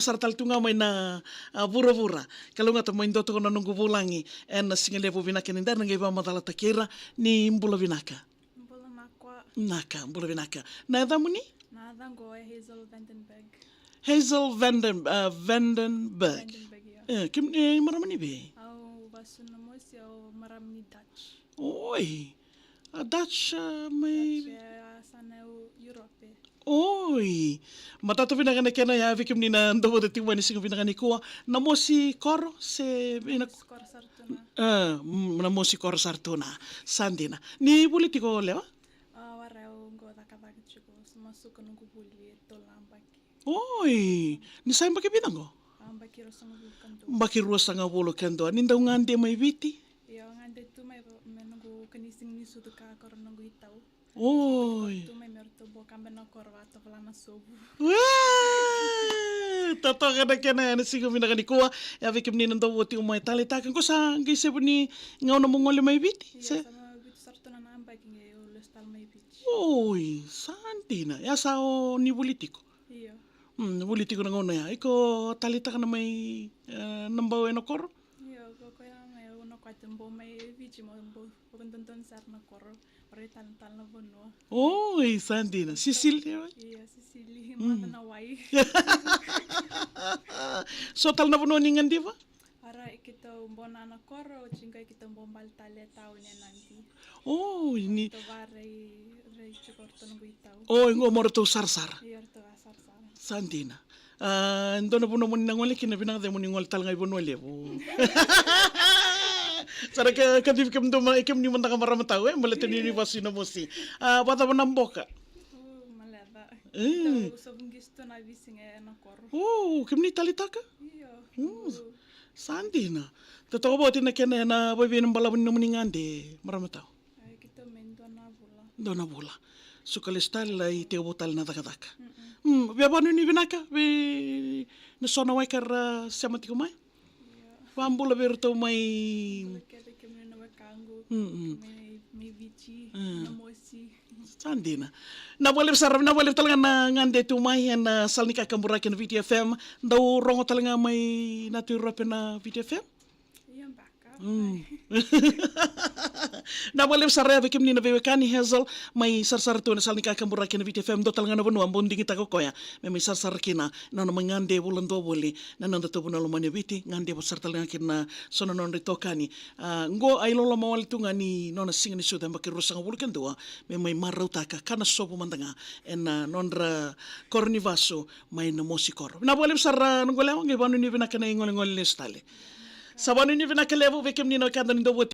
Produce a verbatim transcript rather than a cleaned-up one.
sara tale tu ga mai na, a, vuravura. Kalougata mai dua toka na noqu vulagi ena siga levu vinaka ni dara na qai vakamacalataki ira. Ni bula vinaka. Bula makua. Naka, bula vinaka. Na yacamuni? Na yacaqu o Hazel Vandenberg. Hazel Vanden, a, Vandenberg. Vandenberg, io. E, kemuni, e, marama ni vei? Au vasu Namosi, au marama ni Dutch. Oi. A Dutch, a, mai Dutch, e, a, sa na Eu-, Europe. Oi. Matata vinaka na kena ya vei kemuni na dau vata tiko mai na siga vinaka nikua. Namosi koro se ina Namosi koro sara tu na. A, mm, Namosi koro sara tu na. Sa dina. Ni vuli tiko lewa? A, wara au qo cakacaka tiko, sa masuka noqu vuli e tolu na yabaki. Oi. Ni sa yabaki vica qo? A, yabaki ruasagavulu ka dua. Yabaki ruasagavulu ka dua. Ni dau gade mai Viti? Io, gade tu mai me noqu kanisiga ni sucu ka koro noqu itau. Oi. Tu mai me ratou bau kabe na koro vatovola na sovu. Ue! Totoka na kena ya na siga vinaka nikua. Ya vei kemuni na dau vo tiko mai taleitaka. Qo sa qai sevu ni gauna mo gole mai Viti? Io, se? Sa mai Viti sara tu na yabaki qai au lesu tale mai Viti. Oi, sa dina. Ya sa o ni vuli tiko? Io. Mm, vuli tiko na gauna ya. Iko taleitaka na mai, e, na bau ena koro? Io, ko koya na mai au na kwate bau mai Viti mo bau vakadodonu sara na koro. Rai tale, tale na vanua. Oi, sa dina. Sisili, oi? Io, sisili. Mm. Mata na wai. So tale na vanua ni gadiva? Ara, e keitou bau na na koro, oti qai keitou bau bale tale e tauni e Nadi. Oi, ni. Ratou va rai, rai tiko ratou noqu itau. Oi, qo mo ratou sarasara. Io, ratou va sarasara. Sa dina. A, dua na vanua mo ni na gole kina, vinaka cake mo ni gole tale ga i Vanua Levu. Sa na ka, kacivi kemudou ma, kemuni mada ga marama tau, e, baleta ni ni vasu i Namosi. A, vakacava na boka? O, maleca. E. Tau sovu qisi tu na veisiga ena koro. O, kemuni taleitaka? Io. Mm. Sa dina. Totoka voti na kena, na vaiveina balavu ni nomuni gade, marama tau? Ai, keitou mai dua na vula. Dua na vula. Suka lesu tale, lai tekivu tale na cakacaka. Mm-mm. Mm, via vakanuinui vinaka vei na so na weka era sema tiko mai. Io. Vakabula vei iratou mai. Bula kece kemuni na wekaqu. Mm-mm. Mai, mai Viti, mm, Namosi. Sa dina. Vinaka vakalevu sara, vinaka vakalevu tale ga na gade tu mai ena, a, sala ni kakaburaki ena Viti F M. Dau rogo tale ga mai na tu Europe na Viti F M? Io, beka. Mm. Vinaka vakalevu sara ya vei kemuni na veiwekani Hazel, mai sarasara tu ena sala ni kakaburaki ena Viti F M, dua tale ga na vanua bau digitaka o koya me mai sarasara kina, na nona mai gade vula dua voli na noda tauvu na lomani o Viti, gadevu sara tale ga kina na so na nodra itokani. A, qo a iloloma wale tu ga ni nona siga ni sucu, yabaki ruasagavulu ka dua, me mai marautaka ka na sovu mada ga ena, a, nodra koro ni vasu mai Namosi koro. Vinaka vakalevu sara, a, noqu lewa, qai vakanuinui vinaka na igolegole lesu tale. Sa vakanuinui vinaka levu vei kemuni na wekada ni dau vo